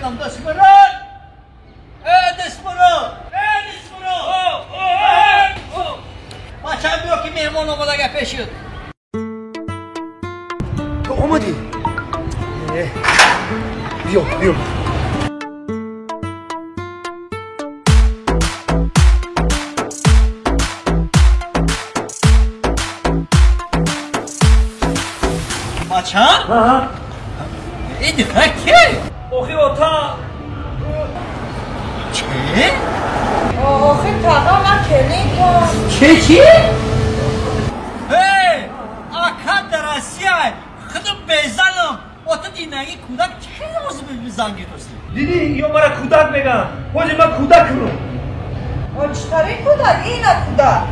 نمیدونم دشمنان ای دشمنان ای دشمنان بچه بیا که مهمان آمده گپه شد تو آمدی؟ بیا بیا بچه؟ این دختر کیه؟ آخی آتا چه؟ آخی تقا من کلین چه چی؟ ای آکا در آسیای خودم بزنم و تو دینگی کودک چه لازم بزنگی توستی؟ دیدی یا مرا کودک میگن باز من کودک رو چطوری کودک؟ اینا کودک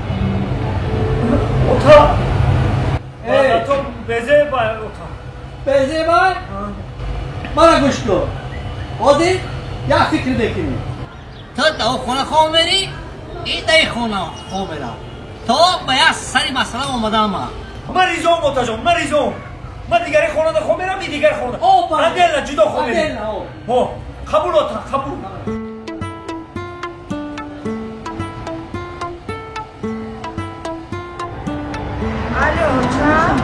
آتا تو بزه بای آتا بزه بای؟ مرا گوش کن بازی یک فکر بکنی تا در خونه خواه میری این در خونه خواه میرم تا به یک سری مسئله آمدم من من ریزم آتا جان من ریزم من دیگری خونه ده خواه میرم این دیگر خونه عدل جدا خواه میرم قبول آتا قبول الو چند؟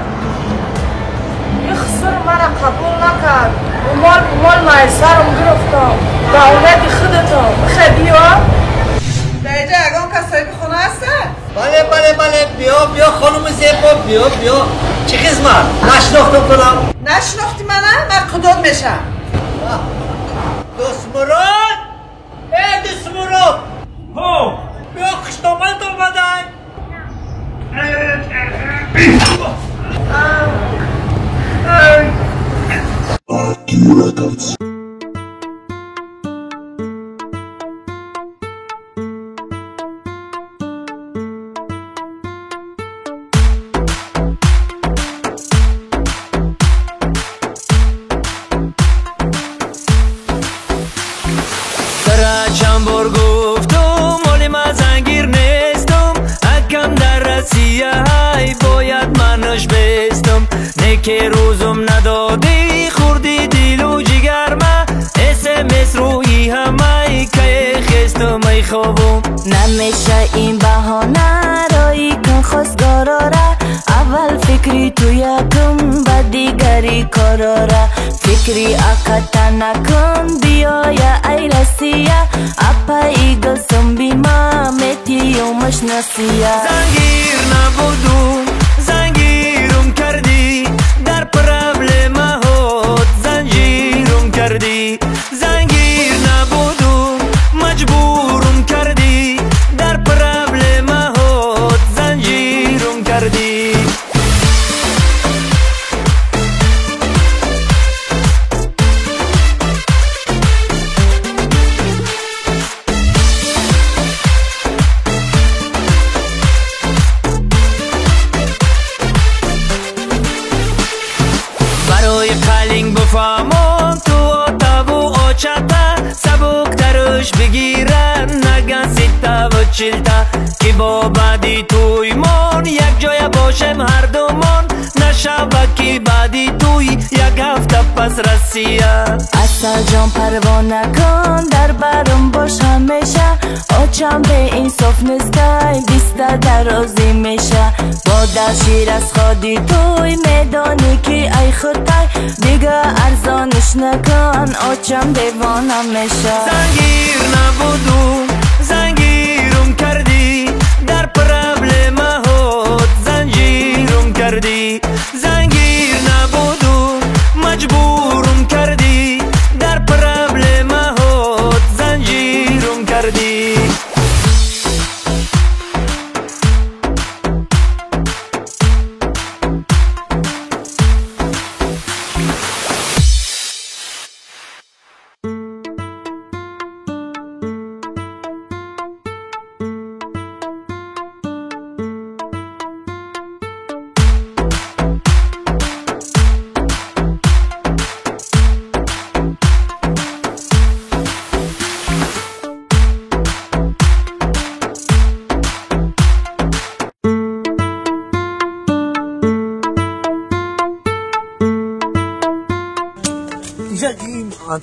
این خسر مرا قبول نکرد امال مای سرم گرفتم دولت خودتم بخیر بیا در اینجا یگان کس صاحب خونه هسته؟ بله بله بله بیا بیا خانم زیبا بیا بیا چه خدمت؟ نشناختم کنم نشناختی منم؟ من قدوت میشم دوست مراد ای دوست مراد ها بیا خوشنامت آمدن Records. چند بار گفتم مالی من زنگیر نیستم اکم در رسیه های باید منش بیستم نیکی روزم ندادی خوردی دل و جگر ما اس روی همه که خستم ای خوابم نمیشه این بهانه رایی کن خواستگارا را اول فکری تو یکم و دیگری کارا را فکری اکتا نکن بیایا ای رسیه اپا ای گلسم بیما میتیومش نسیه زنگیر نبودم زنگیرم کردی در پرابلمه هات زنجیرم کردی زنگیر نبودم مجبورم کردی در پرابلمه هات زنجیرم کردی برای قلینگ بفهمم تو آتا و آچتا سبکترش بگیرن نگن سیتا و چلتا که با بعدی توی من یک جای باشم هر دومان نشوه که بعدی توی یک هفته پس رسیه اصل جان پروا نکن در برم باش همیشه آچم به انصاف نیستی بیسته درازی میشه با دلشیر از خادی توی میدانی که ای خودتای دیگه ارزانش نکن آچم دیوانه میشه زنگیر نبودم زنگیرم کردی در پرابلمه هات زنجیرم کردی زنگیر نبودم مجبورم کردی در پرابلمه هات زنجیرم کردی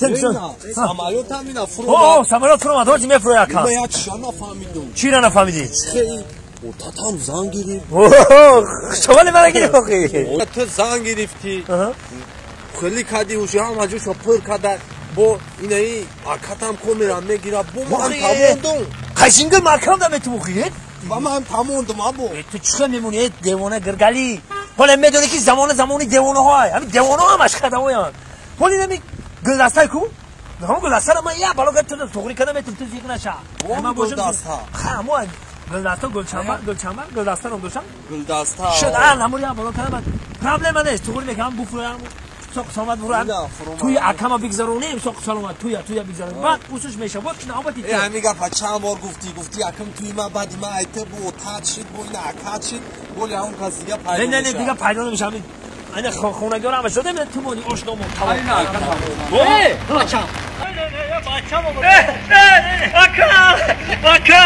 Антен самолёт ҳам ина фуромад. О, самолёт фуромад, ҳозир мефурояд акам. Ман як чиза нафаҳмидам. Чира нафаҳмидӣ? Отатам зан гирифт. Шомали мара гирифт охи. Ту зан гирифтӣ. Хеле кади уже ҳама ҷоша пур када. Бо инаи акатам камера мегира. Бо ман тамондум. Қашингил маркам да метумухи? Ба ман тамондум або. Ту чӣ мемонӣ, девона гиргалӣ? Ҳоло медонӣ ки замона замони девонаҳо. Ҳамин девонаҳо ҳамаш кадамоянд. Ҳоло инами гулдастаи ку? Ҳамон гулдастаро ман як бало ту туғри кардам, метум ту зиқ наша. Ман гулдаста. Ха, мо гулдаста, гулчамбар, гулчамбар, гулдаста ном доштам. Гулдаста. Шуд, ан ҳамон як бало кардам. Проблема нест, туғри мекунам, буфурам. Соқ саломат бурам. Туи акама бигзаронем, соқ саломат, туя, туя бигзаронем. Баъд усуш меша. Вот навбати ту. Ҳамин гапа чанд бор гуфтӣ, гуфтӣ акам туи ма, баъди ма айта бу отат шид, бо ина акат шид, боли ҳамон кас дига пайдо мешавад. Не, не, дига пайдо намешавад. Ана хонагиҳоро ҳама шуда, ту мони ошномон тамом. Э, бачам. Бачам. Ака! Ака!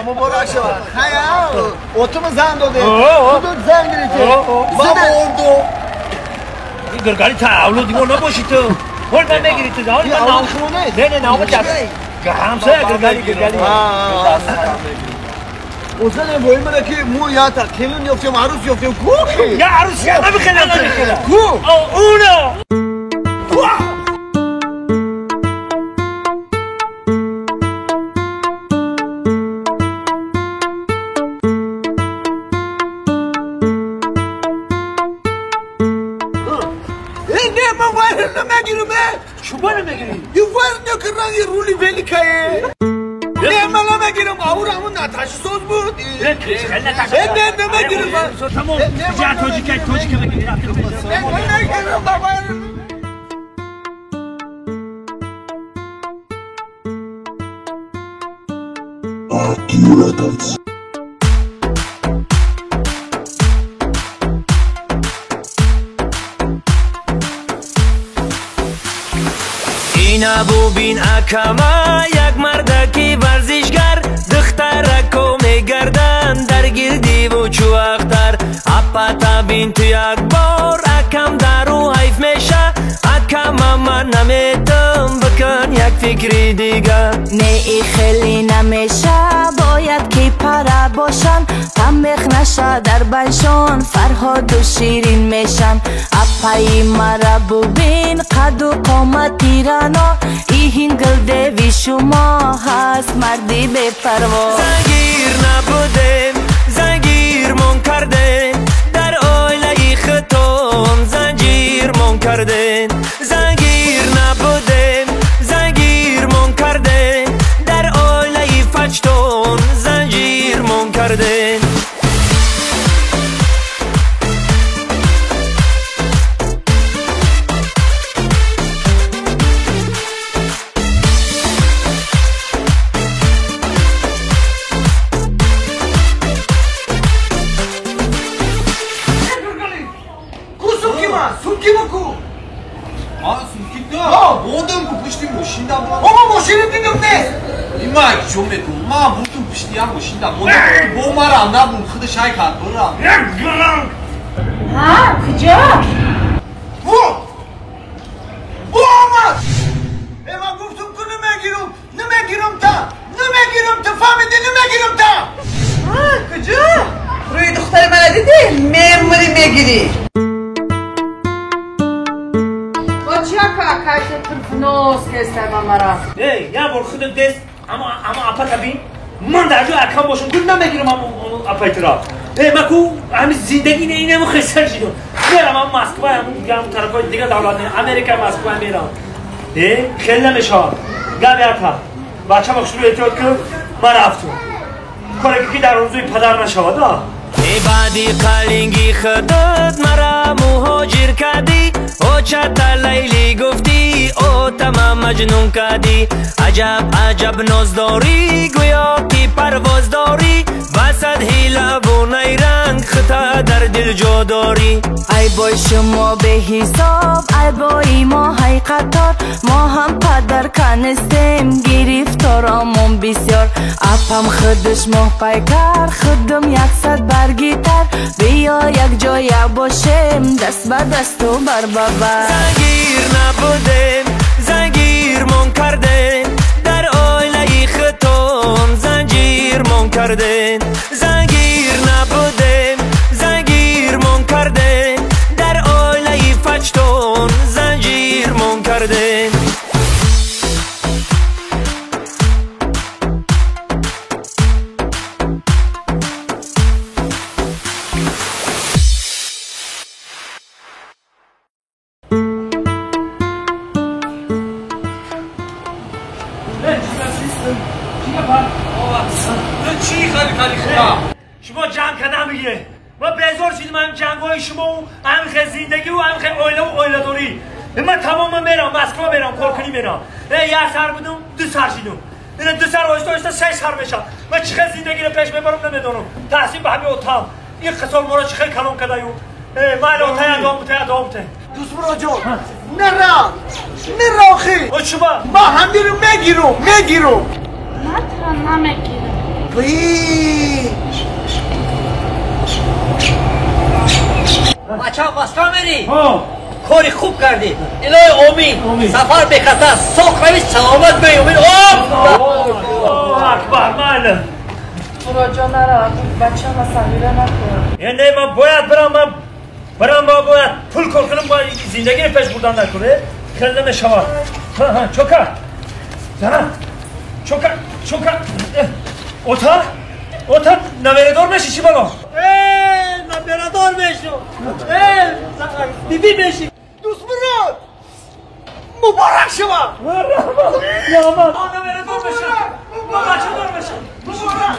Муборак шава. Хая, отума зан доде. Худут зан гирифти. Ман мондум. Гиргали та авлоди мо набоши ту. Ҳол ман мегири ту. Ҳол ман не, не, навбат ҳамсоя гиргали, гиргали. Озане воимара ки мо ята келин ёфтем, арӯс ёфтем. Ку? Я арӯс я намихелам, намихелам. Ку? Уна. Ина бубин акама як мардаки варзишгар, духтарако мегардан дар гирдиву чӯ ахтар. Апата бин ту як бор акам дару ҳайф меша, акама ман наметам, бикун як фикри дигар. Не, и хеле намеша, бояд ки пара бошан, тамех наша дар байшон, Фарҳоду Ширин мешан. Апаи мара бубин қаду қомати рано, иҳин гулдеви шумо ҳаст марди бепарво. Зангир набудем, зангирмон кардем, дар оилаи хитон занҷирмон кардем. Зангир набудем, зангирмон кардем, дар оилаи фачтон занҷирмон кардем. Ҳа, куҷо? Бу омад! Э, ман гуфтум ку намегирам, намегирам та, намегирам та, фаҳмидӣ, намегирам та. Ҳа, куҷо? Рӯи духтари мана дидӣ? Мемурӣ мегирӣ. Бо чӣ ака акайта турфноз кестай мамара? Эй, як бор худат дест, ама апата бин. Ман дар ҷои акам бошам, гул намегирам апаи тура. Э, ман ку ҳамин зиндагӣ не инаму хесар шидам. Мерам ам Москва, ам тарафҳои дигар давлат, Америка, Москва мерам. Э, хеле намешавад. Гап ята. Бачама хушрӯ эҳтиёт кун, ман рафтум. Коре ки дар орзуи падар нашавад, а? Баъди қалинги худат мара муҳоҷир кардӣ, очата Лайлӣ гуфтӣ, отама маҷнун кардӣ. Аҷаб аҷаб ноз дорӣ, гӯё ки парвоз дорӣ, васад ҳилаву найранг хита дар дил ҷо дорӣ. Ай бой шумо беҳисоб, ай бои мо ҳай қатор, мо ҳам падар канистем, гирифторомон бисёр. Апам худаш моҳпайкар, худам яксад баргитар, биё якҷоя бошем, даст ба дасту бар ба бар. Зангир набудем, зангирмон кардем, дар оилаи худтон занҷирмон кардем. Зангир набудем, зангирмон кардем, дар оилаи фачтон занҷирмон кардем. شما جنگ کردن میگیره. ما بیزار شدیم هم جنگ‌های شما و هم زندگی و هم عائله و عائله‌داری. من تمام میرم مسکو میرم کارکنی میرم. یه سر بودم دو سر شدم. این دو سر آهسته آهسته سه سر میشم. من چه زندگی رو پیش میبرم نمیدونم. تحسین به همه اتام. این قصار ما رو چه کلام کرده یو. من اتای ادام بته ادام بته. دوست برو جان. نرا. نرا آخی. چوبا. ما همین رو میگیرم میگیرم. من نمیگیرم. وی بچه مسکو میری؟ کاری خوب کردی. الهی امین. سفر به خطر ساق روی سلامت بی امین. الله اکبر. من مراجعه نرا بچه ما صغیره نکن. نه من باید برم، من برم با باید پول کار کنم، باید زندگی پیش بردن نکنه. خیلی نمیشود. ها ها چوکا زنم چوکا چوکا اوتا اوتا نمیردار میشی چی بالا؟ نمیردار میشم. بیبی میشی. دوست مراد مبارک شما. رحمت نمیردار میشم. بچه دار میشم. مبارک.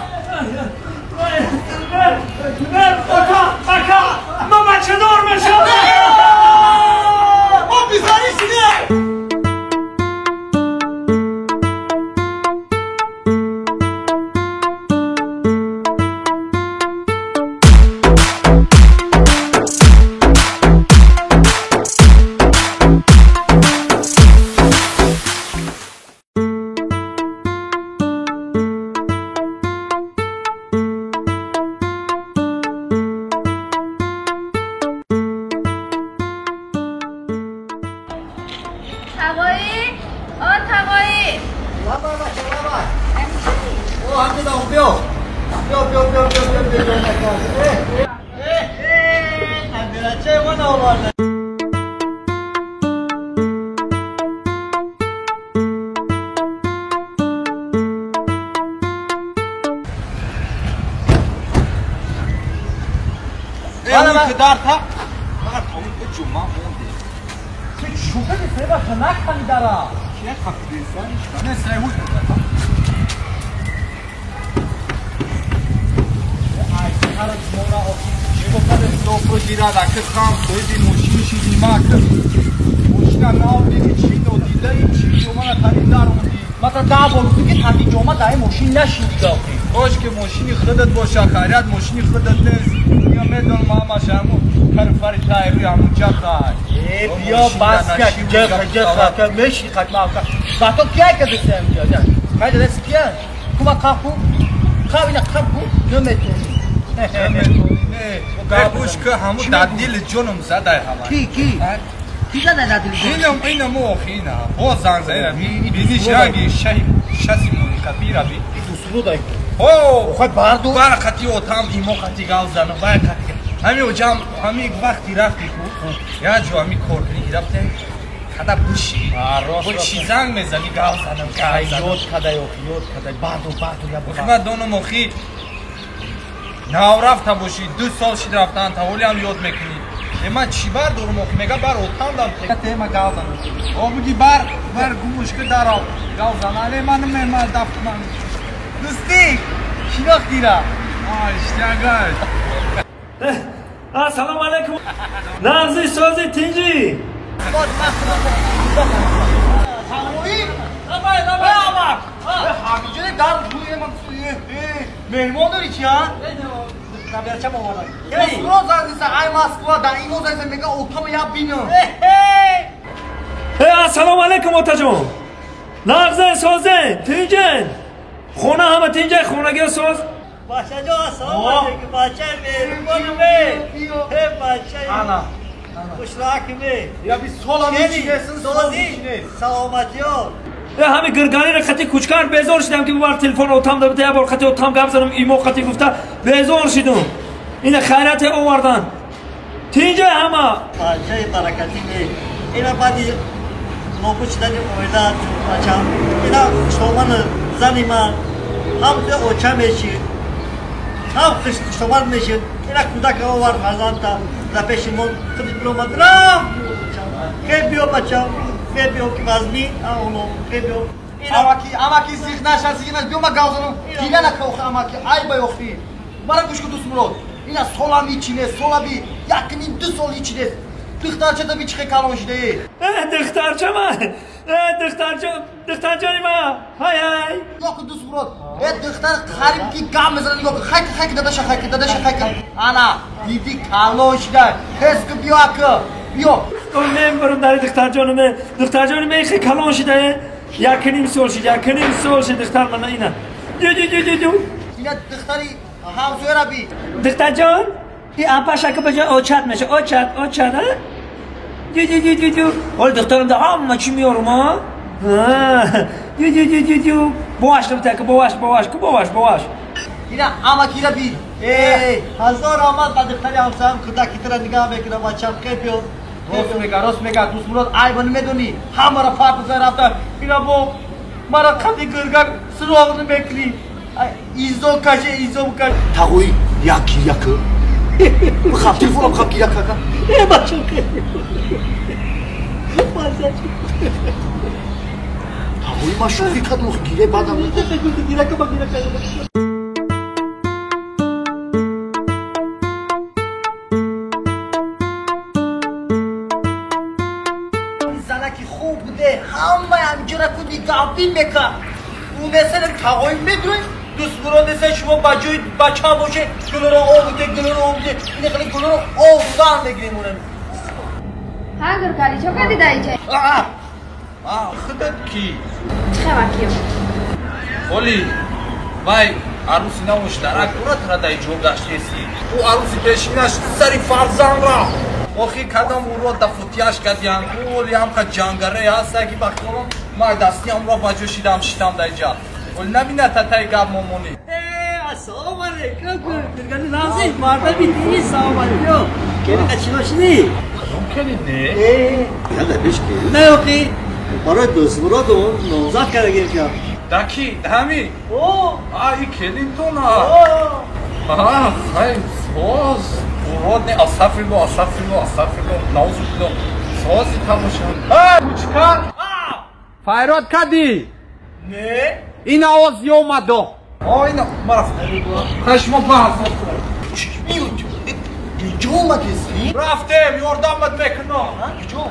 اوتا اکا ما بچه دار میشم. ما بیزاری شده. باش که ماشینی خودت باشه، خیریت ماشینی خودت نیست. یا میدونم همش همون کارفری تایری همون جا خای. بیا بس که جا جا که میشی خدمت کن. با تو کیا که دستم جا جا. خیلی دست کیا؟ کوما کاپو؟ کاوینا کاپو نمیتونی. نمیتونی نه. گوش که همون دلیل جونم زده همه. کی کی؟ کی زده دلیل؟ اینم اینم آخینا. باز زنگ زده. بینیش رنگی شهی شسی مونی کبیره بی. دوست او خود باردو بار قطی اوتام ایمو قطی گاو زنم بار قطی همین جام همین وقتی رفتی کو یا جو همین کار کنی رفته خدا بوشی بوشی زنگ میزنی گاو زنم گاو زنم یاد کدای یاد کدای باردو باردو یا بخ من دونم اخی ناو رفته باشی 2 سال شد رفتن تا ولی هم یاد میکنی من چی بار دورم اخی میگه بار اوتام دم ته ما گاو زنم او میگی بار بار گوش که دارم گاو زنم من من دفتم دوستی شناختی را آه اشتیاقش Ассалому алайкум. Нағзи сози тинҷӣ. Меҳмон дорӣ чи а? Набирачам овардам. Дӯстмурод занг зиса, ай Москва, дар ин занг мега отама я бинам. Ассалому алайкум отаҷон. Нағзе созе, тинҷен. Хона ҳама тинҷа, хонагиё соз. Бачаҷон, ассалому алайкум. Бачаи меҳрубонам. Э бачаи. Ана. Хушрак ме. Я би солам ичинесин, сози. Саломатиё. Ҳами гирганира қати кучкар безор шидам ки бубар телефон отам да бите, бор қати отам гап занам, имо қати гуфта безор шидум. Ина хайрате овардан. Тинҷа ҳама. Бачаи баракатӣ ме. Ина баъди нобуд шудани оила бачам, ина хушоман зани ман ҳам оча мешид, ҳам хушоман мешид. Ина кӯдак овард фарзандта дар пеши мо худиш биромад рафт. Хел биё бачам, хел биё ки вазнин аоло, хел биё. Амаки, амаки зиқ наша, зиқ наша, биё ма гап занам. Гиря нака охи амаки, айба охи. Мара гӯш кун Дӯстмурод. Ина солам ичине, солаби якним ду сол ичине. Духтарчата би чихе калон шиде. Духтарча ма. Духтарча, духтарчани ма. Ҳай ҳай. Нигоҳ кун Дӯстмурод. Духтар қариб ки гап мезанад, нигоҳ кун. Хайка, хайка, дадаша хайка, дадаша хайка. Ана, диди калон шида. Ҳес ку биё ака. Биё. Мен бурум дари духтарҷони ме. Духтарҷони ме хе калон шида. Якним сол шид, якним сол шид духтар мана ина. Ду ду ду ду ду. Ина духтари ҳамсояра би. Духтарҷон, и апаша ки ба ҷои очат меша. Очат, очат, а? Ду ду ду ду ду. Ҳол духтарам да ҳама чӣ меёрум, а? Ду ду ду ду ду. Боваш набта ки боваш, боваш, ку боваш, боваш. Ина амакира би. Ҳазор омад ба духтари ҳамсоям кӯдаки тура нигаҳ мекунам, бачам, хел биё. Рост мега, рост мега, Дӯстмурод айба намедонӣ. Ҳамаро фарқ зада рафта. Ина бо мара қади гиргак суроғ намекунӣ. Изо каше, изо каше. Тағои як як. Бихаб телефонам бихаб гиря кака. Бачам, хел биё. Тағои ма шӯхӣ кардам, гиря бадам. Гиря ка, гиря ка. Ҳамаи мекард. Ӯ месалем тағои медонед, Дӯстмурод неса шумо ба ҷои бача боше, гулро об де, гулро об де, ина хеле гулро обдан мегирем онам. Ҳа, Гуркали, чо кардӣ дар инҷа? Худат кӣ? Чӣ хабар киё? Оли, вай арӯси навош дарак дорад тара дар ҷо гаштеси. Ӯ арӯси пешинаш сари фарзанд рафт. Охи кадам ӯро да футияш кардиян. Оли ҳамқа ҷангаре ҳаста ки ба хиёлам ман дастиамро ба ҷо шидам шидам дар ҷа. Оли набина татай гап момонӣ. Ассалому алайкум, Гургали нағзи, мардами дини, салому алайкум. Келин қачино шидӣ? Кадом келин не? Яда пеш келин не охи. Барои Дӯстмурод номзад карда гирифтам. Да ки? Ҳами? О! А, и келинтона. А, хай, соз. Урод не, астағфирулло, астағфирулло, астағфирулло, наузубилло. Сози тамошо. Эй, кучкар! Файрод кардӣ? Не. Ин овоз ёмадо. О, ина мара. Хай шумо баҳс. Куҷо омадеси? Рафтем, ёрдамат мекунам. Куҷо?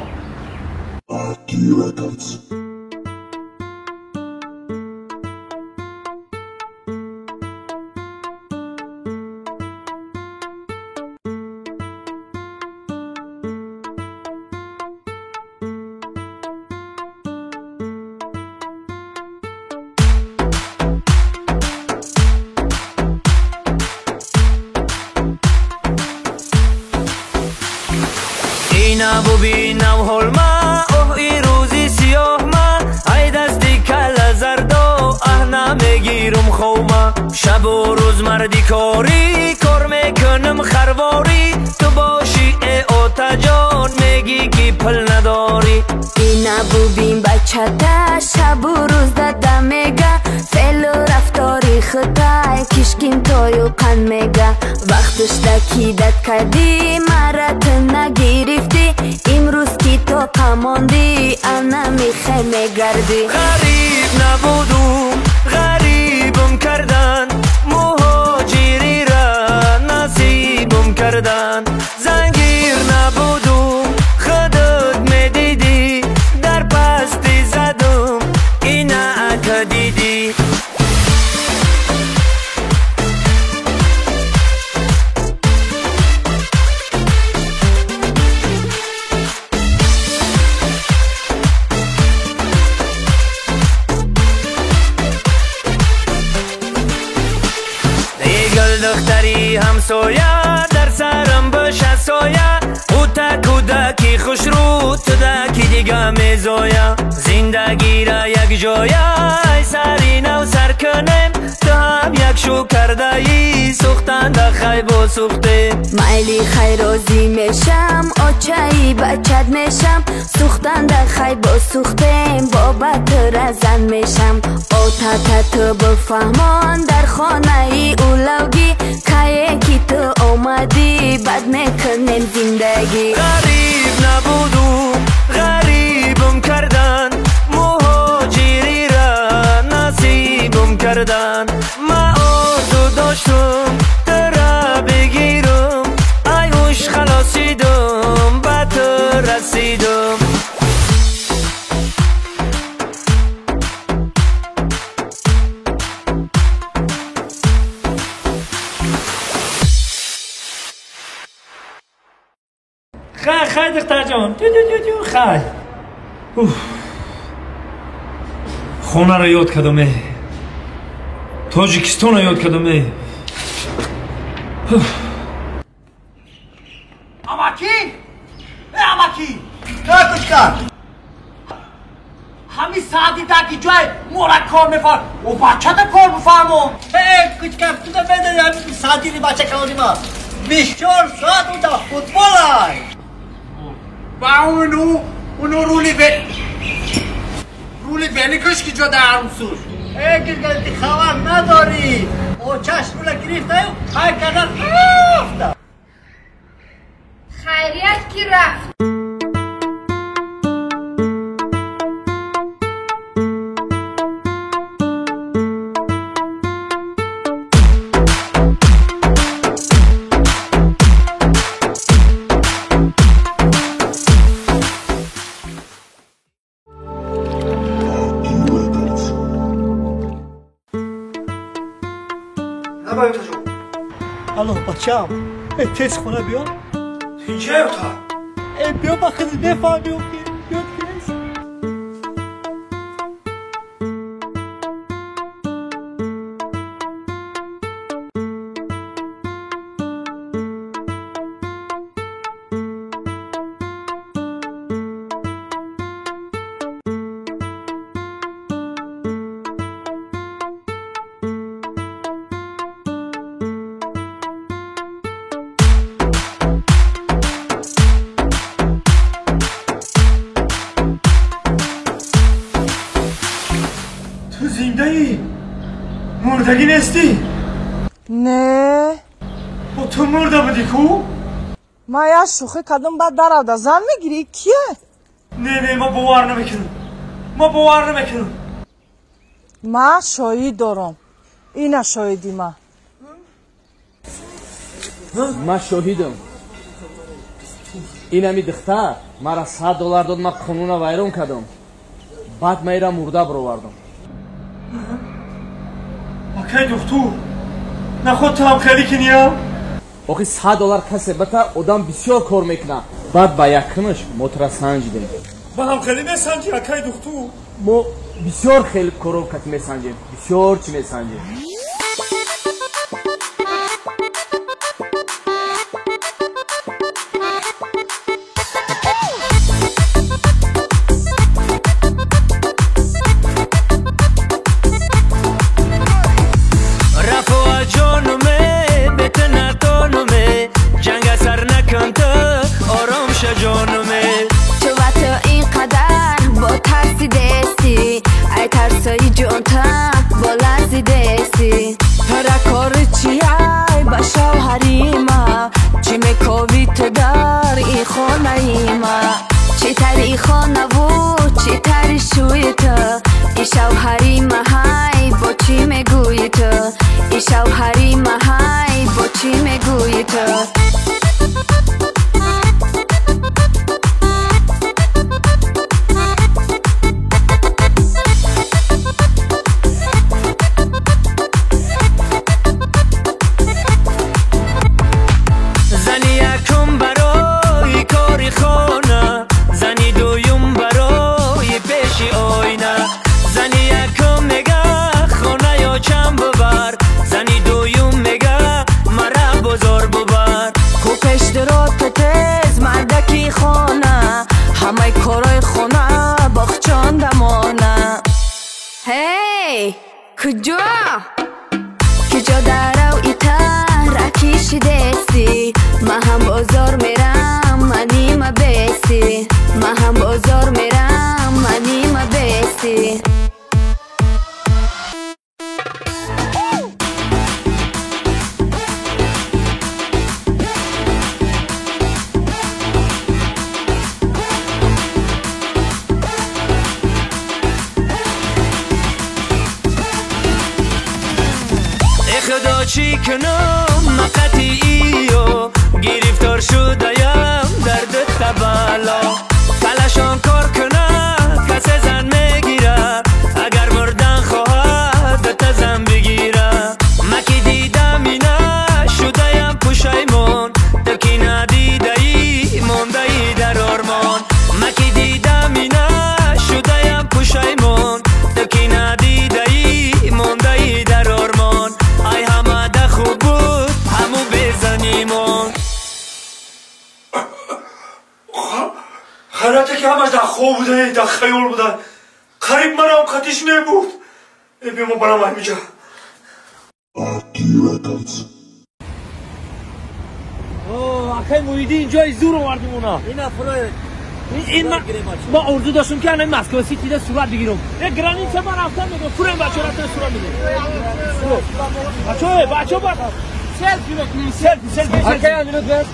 Бубинам ҳолма, оҳ и рӯзи сиёҳма, ай дасти калла зардо, аҳ намегирум ховма. Шабу рӯз марди корӣ, кор мекунам харворӣ, ту бошӣ э отаҷон, мегӣ ки пул надорӣ. Ина бубин бачата, шабу рӯз дада мега, феълу рафтори худай кишкин тою қанд мега. Вақташ дакидат кардӣ, мара ту нагирифтӣ, имрӯз ки тоқа мондӣ, ана михе мегардӣ. Ғариб набудум, ғарибам кардан, муҳоҷирира насиб. ҳамсоя дар сарам боша соя ута кӯдаки хушрӯ тудаки дига мезоя зиндагира якҷоя ай сари нав сар кунем ту ҳам якшу кардаӣ сӯхтанда хайбо сӯхтем майли хайрозӣ мешам очаи бачат мешам сӯхтанда хайбо сӯхтем боба тура зан мешам отата ту бифаҳмон дар хонаи улавгӣ кае ки ту омадӣ бад мекунем зиндагӣ ғариб набуду ғарибум кардан муҳоҷирира насибум кардан ма орзу доштум тура бигирум ай уш халосидум ба ту расидум. خی خی دختر جان تو تو تو تو خی. خونه رو یاد کردم، تاجیکستان رو یاد کردم. اماکی اماکی کچکار همین ساعتی تا کی جای مورا کار میفر و بچه تا کار بفهمو. کچکار تو تا میدونی همین ساعتی لی بچه کلونی ما 24 ساعت اون تا فوتبال های و اونو رولی بنیکش که جا در سوش ای کچکار خبر نداری او چشم رولا گرفته و های کردن رفته خیریت کی رفت. الو بچم تیز خونه بیا. اینجا تا بیا با خیلی بفهمی که بیا تیز. زنده مردگی نیستی؟ نه. با تو مرده بودی کو؟ ما یه شوخی کردم بعد در آورد زن میگیری کیه؟ نه نه ما باور نمیکنم، ما باور نمیکنم. ما شاهد دارم، اینا شاهدی ما. ما شاهدم. این همی دختر مرا $100 داد، ما قانون ویران کردم، بعد ما ایرا مرده برآوردم. اکی دکتر نخود تو هم خیلی کنیم؟ آخه $100 کسی بتا آدم بسیار کار میکنه، بعد با یکنش ما تو را سنجیدیم. با هم خیلی میسنجی اکی دکتر؟ ما بسیار خیلی کارو کتی میسنجیم، بسیار چی میسنجیم. زنی یکم برای کاری خانه، زنی دویم برای Эй, куҷо? Куҷо дарав итара кишидеси? Ма ҳам бозор мерам, манима беси. Ма ҳам бозор мерам, манима беси. خدا چی کنم مقطعی و گرفتار شدیم درد تبلا فلشان کار کنه کس زن میگیره اگر مردن خواهد تا زن بگیره مکی دیدم اینا شدیم پشیمون تو کی ندیده ای مونده ای در آرمان مکی دیدم اینا شدیم پشیمون تو کی ندیده ای مونده ای در آرمان ای همه ده خوب بود همو بزنیمون خیراته که همش در خواب بوده در خیال بوده قریب مرام خطیش نبود بیا ما برام همینجا آقای محیدی اینجا زور آوردیم اونا این ما ارزو داشتم که الان مسکو سیتی ده صورت بگیرم یک گرانیت من رفتم میگم فورم بچه‌ها رفتن صورت میگیرم بچه‌ها با سلفی بکنیم سلفی آقای امینو بس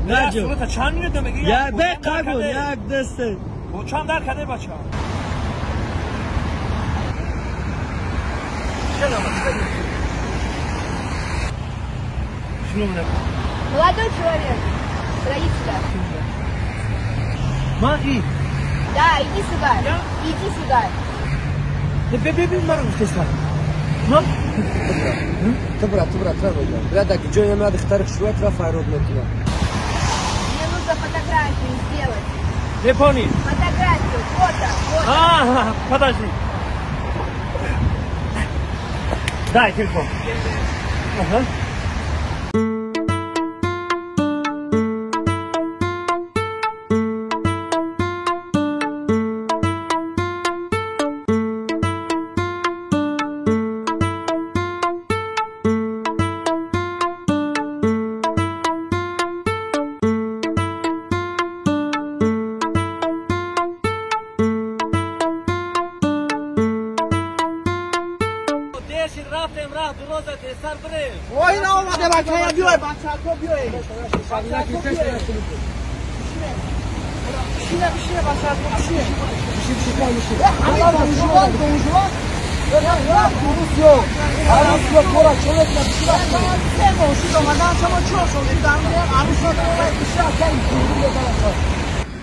نجم چند میره دمگی یک به قبول یک دسته با چند در کده بچه Молодой человек, подойди сюда. Маги. Да, иди сюда. Иди сюда. ببین مرا گفته ما تبرا تبرا تبرا برادر جای ما دختر شوت را فایرود میکنه. Мне нужно фотографию сделать. Не понял. Фотографию, фото, фото. А, подожди. Дай телефон. Ага.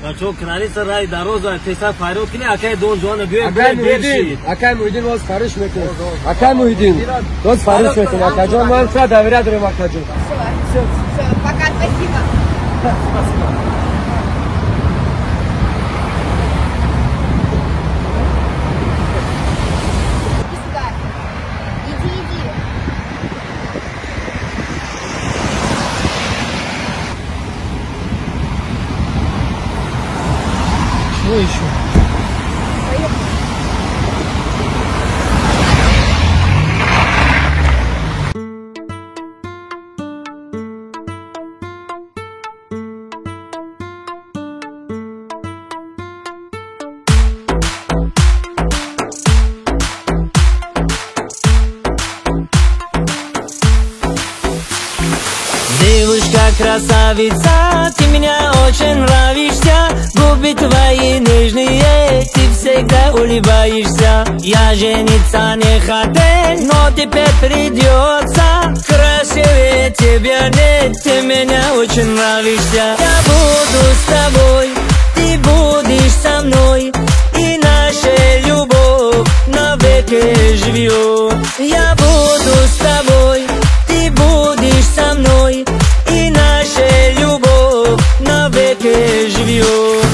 بچه‌ها کناریس رای دروازه تیسا فایرود کنی اکای دون جوان بیای بیرشید اکای محیدین باز فرش میکنه اکای محیدین باز فرش میکنه اکای جان من فرا دوره داریم اکای جان. Пока, спасибо. Спасибо. Иди сюда. Иди, иди. Чего еще? Поехали. Девушка красавица, ты меня очень нравишься. Губы твои нежные, ты всегда улыбаешься. Я жениться не хотел, но теперь придется. Красивее тебя нет, ты меня очень нравишься. Я буду с тобой, ты будешь со мной, и наша любовь навеки живет. Я буду с тобой, ты будешь со мной, и наша любовь навеки живет.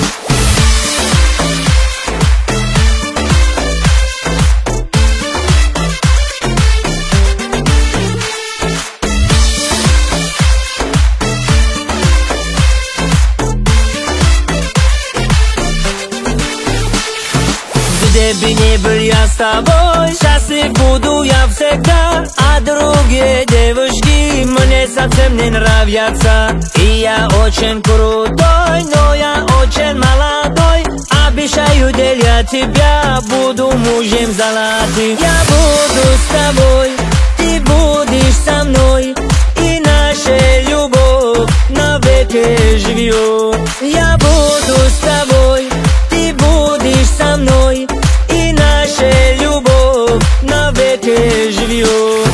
Где бы ни был я с тобой, счастлив буду я всегда. А другие девушки мне совсем не нравятся. И я очень крутой, но я очень молодой. Обещаю для тебя, буду мужем золотым. Я буду с тобой, ты будешь со мной, и наша любовь навеки живет. Я буду с тобой, ты будешь со мной, и наша любовь навеки живет.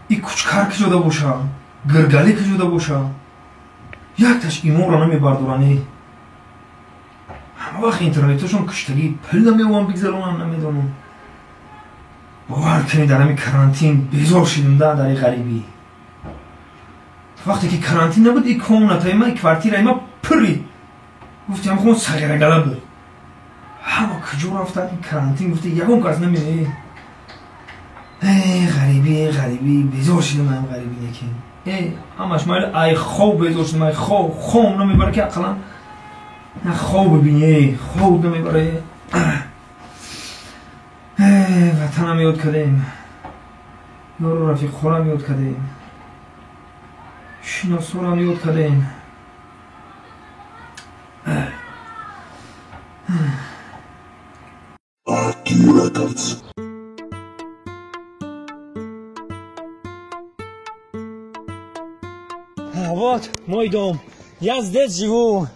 И кучкар киҷода боша, гиргалӣ киҷода боша, якташ имонро намебардорани. Ҳама вақт интернетошон куштагӣ, пул намеовам бигзаронам, намедонам. Бовар кунед, дар ҳами карантин безор шидем да дар ғарибӣ. Вақте ки карантин набуд, и комнатаи ма, и квартираи ма пурри. Гуфтем хон сағирагала буд. Ҳама куҷо рафтан, ин карантин гуфте ягон кас намеояд. Э, ғарибӣ, ғарибӣ, безор шидем ам ғарибӣ некин. Э, ҳамаш майли ай хоб безор шидем, ай хоб, хом намебара ки ақаллан на хоб бибини, хоб намебара. Ватанам ёд кардем, ёру рафиқҳорам ёд кардем, шиносорам ёд кардем. Вот мой дом. Я здесь живу.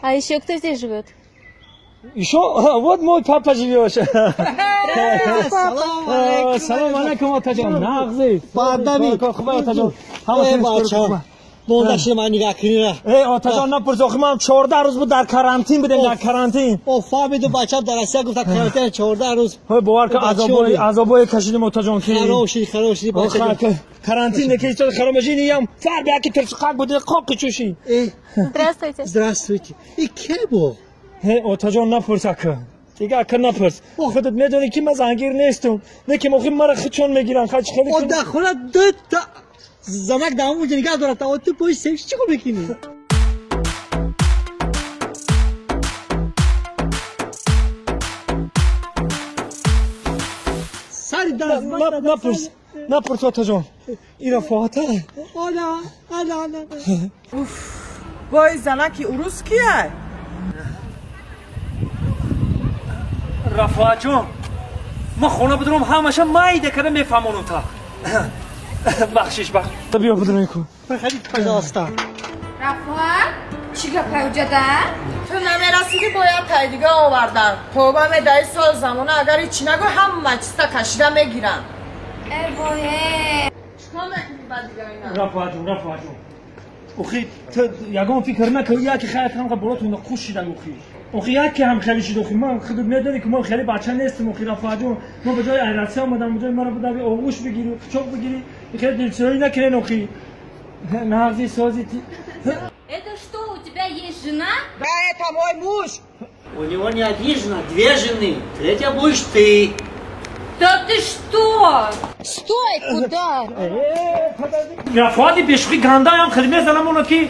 А еще кто здесь живет? Еще вот мой папа живет. Салом Салом алейкум, отаҷон. Нағзи. Баъдами. Хуб, отаҷон. Ҳама бача. Монда ман нигоҳ кунира. Э, отаҷон, напурс, охи ман 14 рӯз буд дар карантин будем, дар карантин. О, фаҳмиду бачам дар Россия гуфта карантин 14 рӯз. Ҳой, бовар кун, азобои азобои кашидим, отаҷон ки. Хароб шид, хароб шид бача. Карантин неки истод хароб мешид, ям фар бияки тирчиқак буд, қоқи чуши. Здравствуйте. Здравствуйте. И ке бо? Э, отаҷон, напурс ака. Дига ака напурс. Худат медонӣ ки ман зангир нестум. Не ки мохи мара хичон мегиран, хач хеле. О, да хона ду та замак дар ҳамон ҷо нигаҳ дорад, та ту поши севши чӣ кор мекунӣ? Сари даст Напурс. Напурс, отаҷон. И Рафоата. Ана, ана, ана. Уф, бой занаки урус кия? Рафоатҷон, ман хона бидурам, ҳамаша майда карда мефаҳмонам та. Бахшиш, бахш. Биё бидурем ку. Проходите, пожалуйста. Рафоат, чӣ гапай уҷада? Ту намерасидӣ, бояд тайдига овардан. Тоба медаи сол замона, агар ҳичи нагӯй, ҳама чизта кашида мегирам. Э вой, э. Чикор мекунӣ ба дига ина? Рафоатҷон, Рафоатҷон. Охи, ту ягон фикр накун, яке хайр ҳамқа болотон хуш шидан охи. Охи яке ҳам хеле шид охи. Ман худат медонӣ ки ман хеле бача нестам охи, Рафоатҷон. Ман ба ҷои айратсия омадам, ба ҷои маро будави оғӯш бигирӣ, қучоқ бигирӣ, хеле дилсӯзӣ накунен охи. Нағзи сози ти. Это что, у тебя есть жена? Да, это мой муж. У него не одни жена, две жены. Третья будешь ты. Да ты что? Стой, куда? Рафоати бешухи гандаям хеле мезанам оно ки.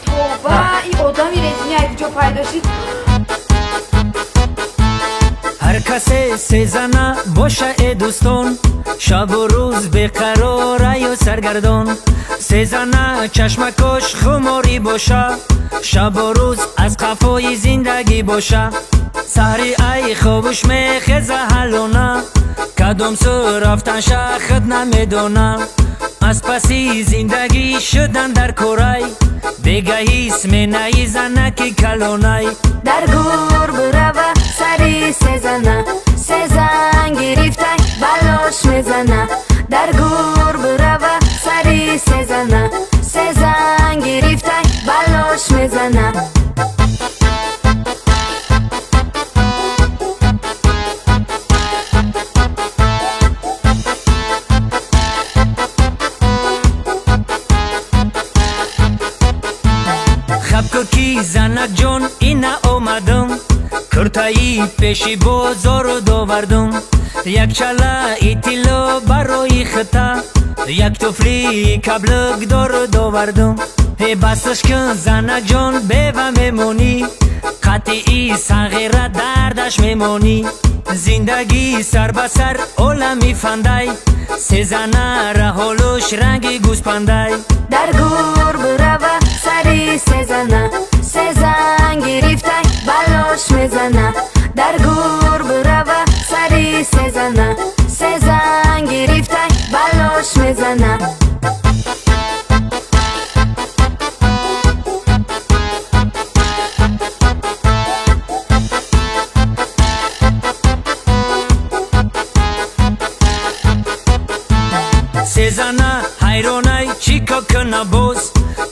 Тоба, и одами резиня куҷо пайдо шид? Ҳар Ҳар касе сезана боша э дӯстон, шабу рӯз беқарораю саргардон. Сезана чашмакош хуморӣ боша, шабу рӯз аз қафои зиндагӣ боша. Саҳри ай хобуш мехеза ҳалона, кадом сӯ рафтанша худ намедона. Аз паси зиндагӣ шудан дар корай, бегаҳис менаи занаки калонай. Дар гур бирава сари сезана, сезан гирифтай балош мезана. Дар гур бирава сари сезана, сезан гирифтай балош мезана. Ки занак ҷон ина омадам, куртаи пеши бозору довардам. Як чалаи тилло барои хита, як туфли каблукдору довардам. Басаш кун занак ҷон, бева мемонӣ, қатъии сағира дардаш мемонӣ. Зиндагӣ сар ба сар олами фандай, сезана раҳолуш ранги гӯспандай. Дар гур бирава сари сезана, сезан гирифтай балош мезана. Дар гур бирава сари сезана, сезан гирифтай балош мезана. Сезана ҳайронай чӣ кор куна боз,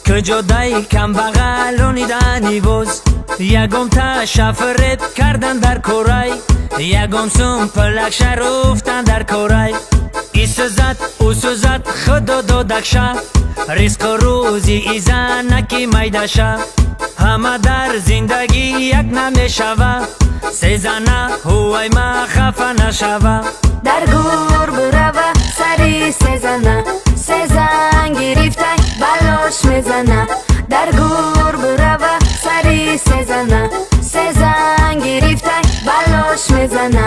куҷодай камбағалони дани боз. Ягон ташафреб кардан дар корай, ягон сум пулакша руфтан дар корай. Исӯзад ӯсӯзад худо додакша, ризқу рӯзи изанаки майдаша. Ҳама дар зиндагӣ як намешава, сезана ҳувайма хафа нашава. Дар гур бирава сари сезана, сезан гирифтай балош мезана. Дар гур бирава сари сезана, сезан гирифтай балош мезана.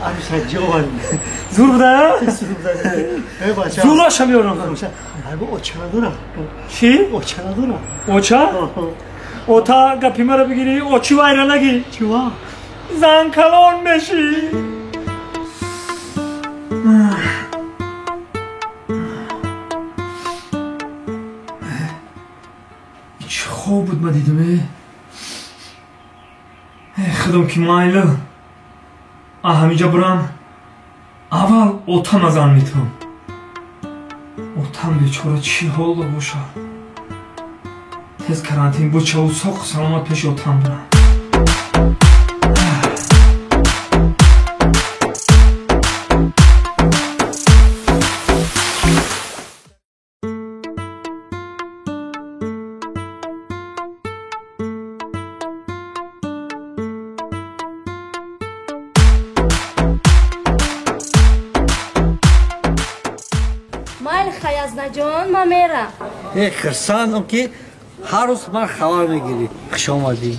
Арусаҷон зур буда? Зураша меорам. Оча надорам. Чӣ? Оча надорам. Оча? Ота гапи маро бигирӣ, очи вайра нагӣ. Чува? Зан калон мешӣ. Чӣ хоб буд ма дидам, э? Худом ки майлу. Ҳамиҷа бурам, аввал отама зан метавам. Отам бечора чӣ ҳолда бошад. Тез карантин бучаву соқу саломат пеши отам бурам. Язнаҷон, ман мерам. Хурсандам ки ҳар рӯз ман хабар мегирӣ. Хуш омадӣ.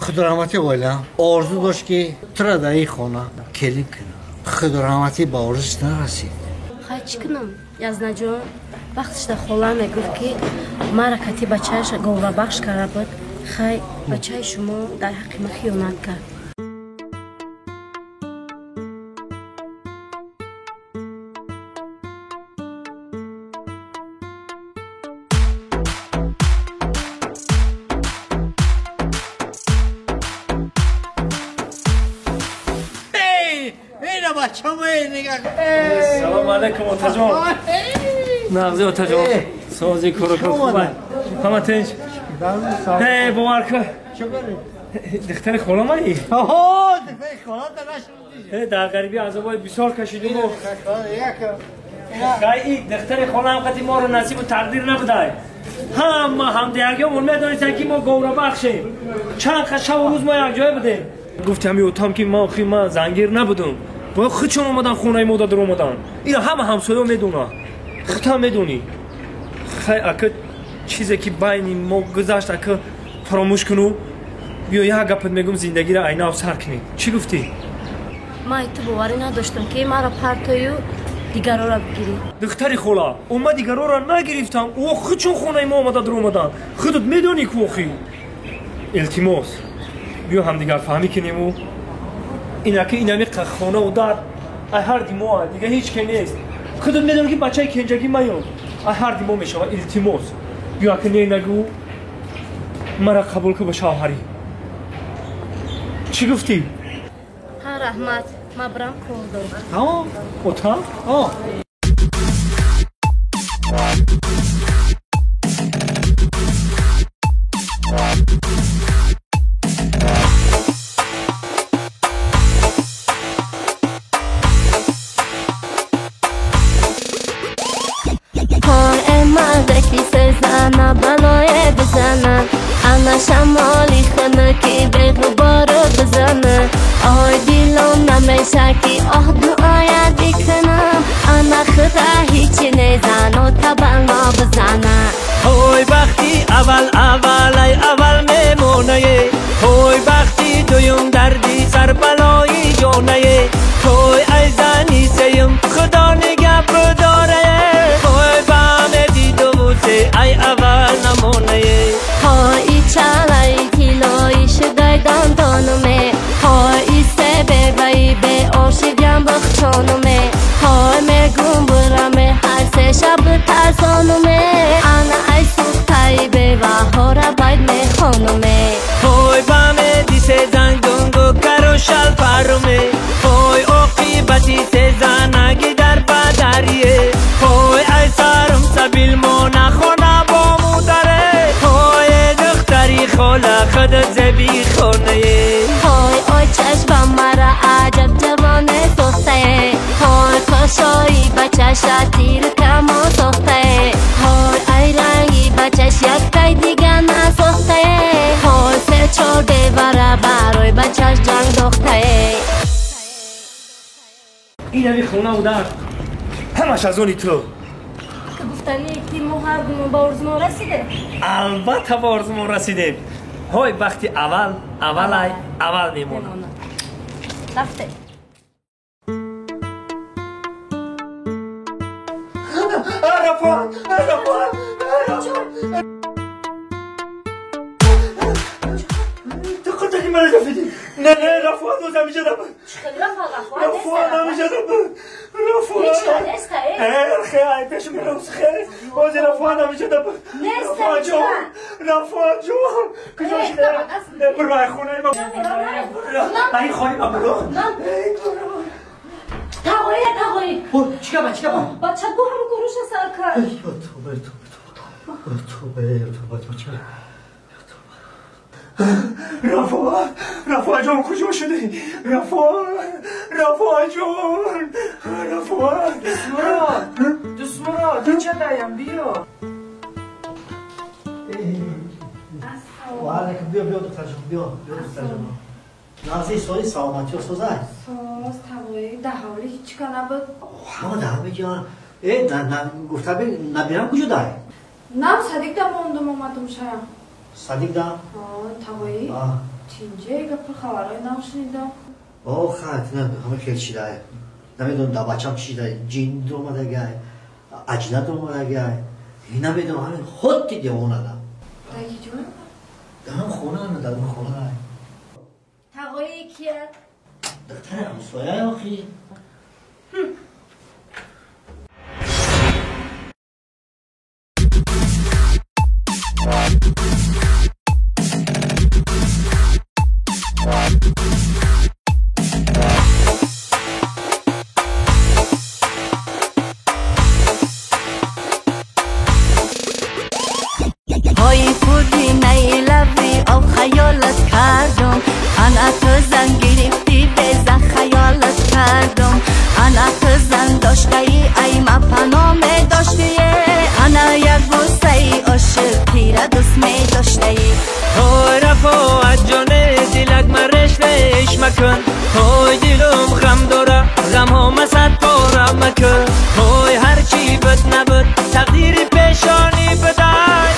Худо раҳматӣ оилам орзу дошт ки тура дар ин хона келин кунам. Худо раҳматӣ ба орзуш нарасид. Хай чӣ кунам, Язнаҷон? Вақтиш дар хола мегуфт ки мара кати бачааш говрабахш карда буд. Хай бачаи шумо дар ҳаққи ман хиёнат кард. Салом алейкум, отаҷон. Нағзи, отаҷон. Сози кору хубай. Ҳама тинч. Э, бовар кун. Духтари холамаи? Оҳо, духтари хола да нашудӣ. Дар ғарибӣ азобои бисёр кашидем. Хай, духтари холаам қати моро насибу тақдир набудай. Ҳама ҳамдиягиёмон медонистанд ки мо говрабахшем. Чанд шабу рӯз мо якҷоя будем. Гуфтам отам ки ман охи ман зангир набудум. Бояд худшон омадан хонаи мо дар омадан. Ина ҳама ҳамсоё медонад. Худтам медонӣ. Хай ака Чизе ки байни мо гузашт ака фаромӯш куну. Биё як гапат мегум зиндагиро айнав сар кунем. Чӣ гуфтӣ? Ман ту боварӣ надоштам ки маро партою дигарора бигирӣ. Духтари хола, ма дигарора нагирифтам. О худчун хонаи мо омада дуромаданд. Худат медонӣ ку охи. Илтимос, биё ҳамдигар фаҳмӣ кунему. Инаки инами хонаву дар ай ҳарди мо, дига ҳеҷ ке нест. Худат медонӣ ки бачаи кенҷагӣ маён. Ай ҳарди мо мешава. Илтимос, биё ака не нагӯ, мара қабул ку ба шавҳарӣ. Чӣ гуфтӣ? Ҳа, раҳмат, ман бирам кор дорам. Тамом, отам? Ана шамоли хунуки беғубору бизана. Ой дилом намеша ки оҳ дуоя бикунам. Ана худа ҳичи незану табано бизана. Ой бахти аввал аввалай аввал мемонае. Ой бахти дуюм дарди сарбалои ҷонае. Ой ай зани сеюм худо нигаҳ бидорае. Ой ба медидуву се ай аввал намонае. Ҳои чалаи тиллои шудай дандонуме. Ҳои себеваи беошигам бухчонуме. Ҳой мегум бураме ҳар се шаб тарсонуме. Ана ай сӯхтаи беваҳора байд мехонуме. Ҳой ба меди се зангунгу кару шалфаруме. Ҳой оқибати се занаги дар падарие. Ҳой ай сарум сабил мона хона бо модаре. Ҳой духтари хола худат зеби хонае. Ҳой ой чашмам мара аҷаб ҷавоне сохтае. Ҳой қошои бачаша тиру камон сохтае. Ҳой ай ранги бачаш яктай дига насохтае. Ҳой се чор девара барои бачаш ҷанг дохтае. Инави хонаву дар ҳамаш аз они ту. Гуфтанӣ ки мо ҳардумон ба орзумон расидем. Албатта ба орзумон расидем. Ҳой бахти аввал аввалай аввал мемонад. Рафтем. Рафоат, Рафоат, ту қуртаки мара ҷафидӣ. Не, не, Рафоат боз ҳамиша даб. Рафоат ҳамиша даб. Рафоат. Хе, ай пешу мирос хе. Боз Рафоат ҳамиша даб. Рафоат ҷон, Рафоат ҷон. Куҷо шуда? Бирو ай хонаи ма. Ай хонаи ма бирو. Тағои, тағои. Чӣ гапа, чӣ гапа? Бача бу ҳам гуруша сар кард. Тавба, тавба, тавба, тавба, тавба. Рафоат, Рафоат ҷон куҷо шудӣ? Рафоат, Рафоат ҷон, Рафоат. Дустмурод, Дустмурод, чадаям биё. Ва алайкум, биё, биё духтар ҷон, биё, биё духтар ҷон. Нағзи соли саломатиё созай? Соз, тавои, дар ҳавлӣ ҳеҷ ка набуд. Ҳама дар ҳама ҷо. Гуфта би набирам куҷо дай? Нам Садиқ да мондум омадум шая. Садиқ да? Тавои, тинҷе гапи хабарҳои нав шунидам. О, хай, ҳама хел чидай. Намедонам дар бачам чи чидай, ҷин дуромадагай, аҷна дуромадагай. Намедонам, ҳамин ходти девонада. Дар ки ҷой? Дар ҳам хона, дар ҳам хона. Тағои кия? Духтари ҳамсояи охи. Ҳои худи найлави об хаёлат кардум. Ана ту зан гирифтӣ беза хаёлат кардум. Ана ту зан доштаи ай ма пано медоштие. Ана як бусаи ошиқ тира дӯст медоштаи. Ҳой Рафоат ҷоне дилак мареш леш макун. Ҳой дилум ғам дора ғамҳо масад пора макун. Ҳой ҳарчи буд набуд тақдири пешонӣ будай.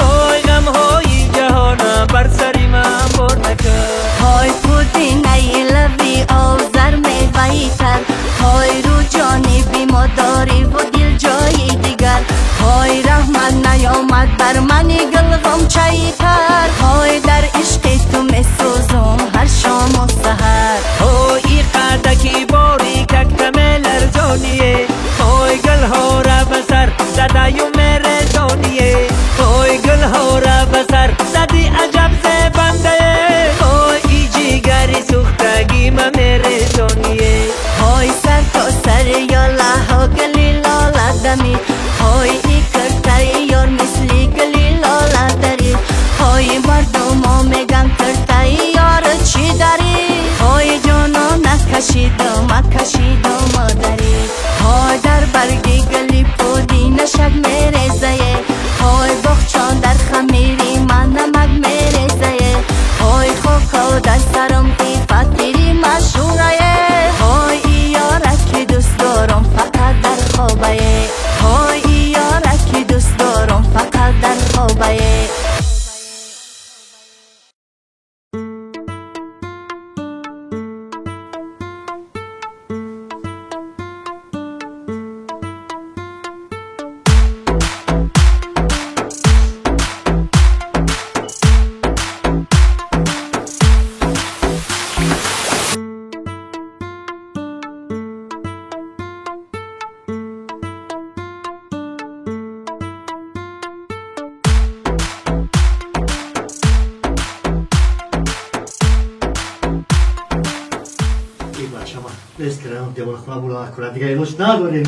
Нест кардам девонахона бурдан аккурат, дигар илоҷ надорем.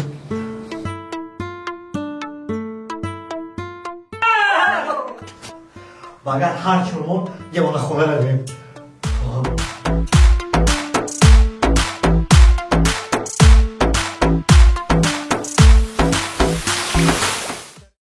Ва агар ҳар чормон девонахона равем.